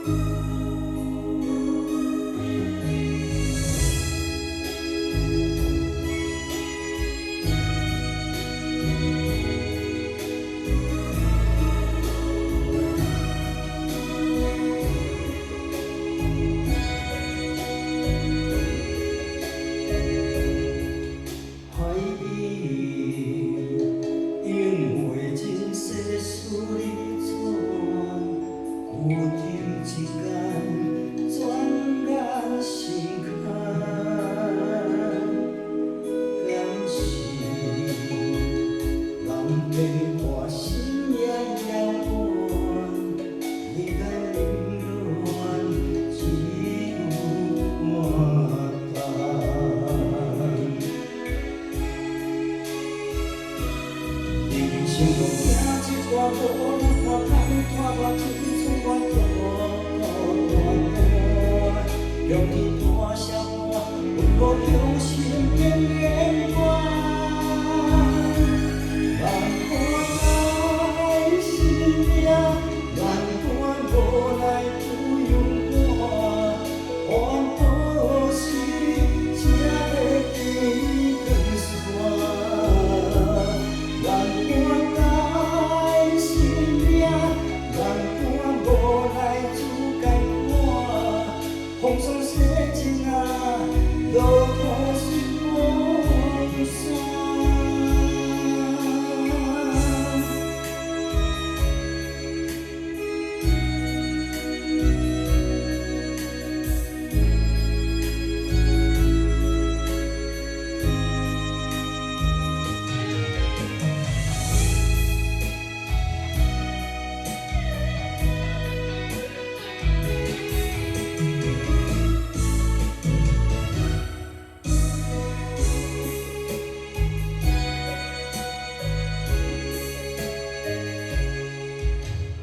海伊因为真世事流转，有情一间转眼成空，敢是人变化心也遥远，人间冷暖只有半冬。人生路行一段，无人看，空拖我青春我孤孤单单，向天大声喊，为何雄心变连贯？万般爱心命，万般无奈不勇敢，还何时才会见光线？万般爱心命，万般无奈自艰苦，风霜洗尽啊，落土是风沙。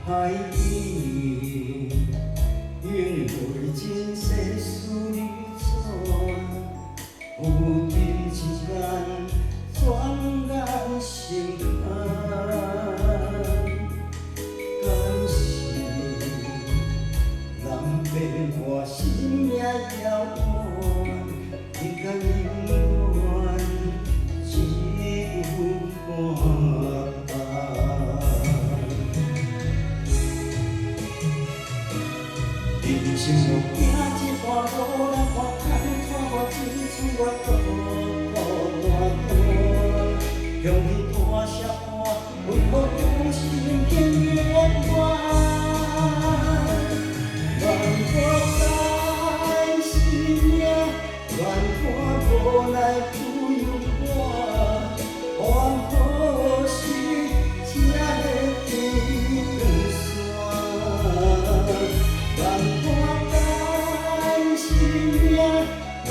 海伊因为真世事流转，有情一间转眼成空，敢是人变化心也遥远，人间冷暖只有半冬。人生路行一段，无人看，空拖我青春我孤孤单单，向天大声喊，为何雄心变连贯？万般爱心命，万般无奈不勇敢，还何时才会见光线？万般爱心命，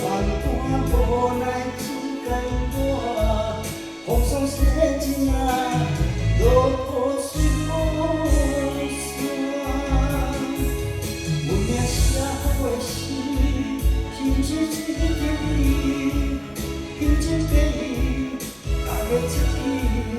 万般无奈自艰苦，风霜洗尽啊，落土随风散。阮命写袂死，是毋是这条理？凭一个伊，大家出去。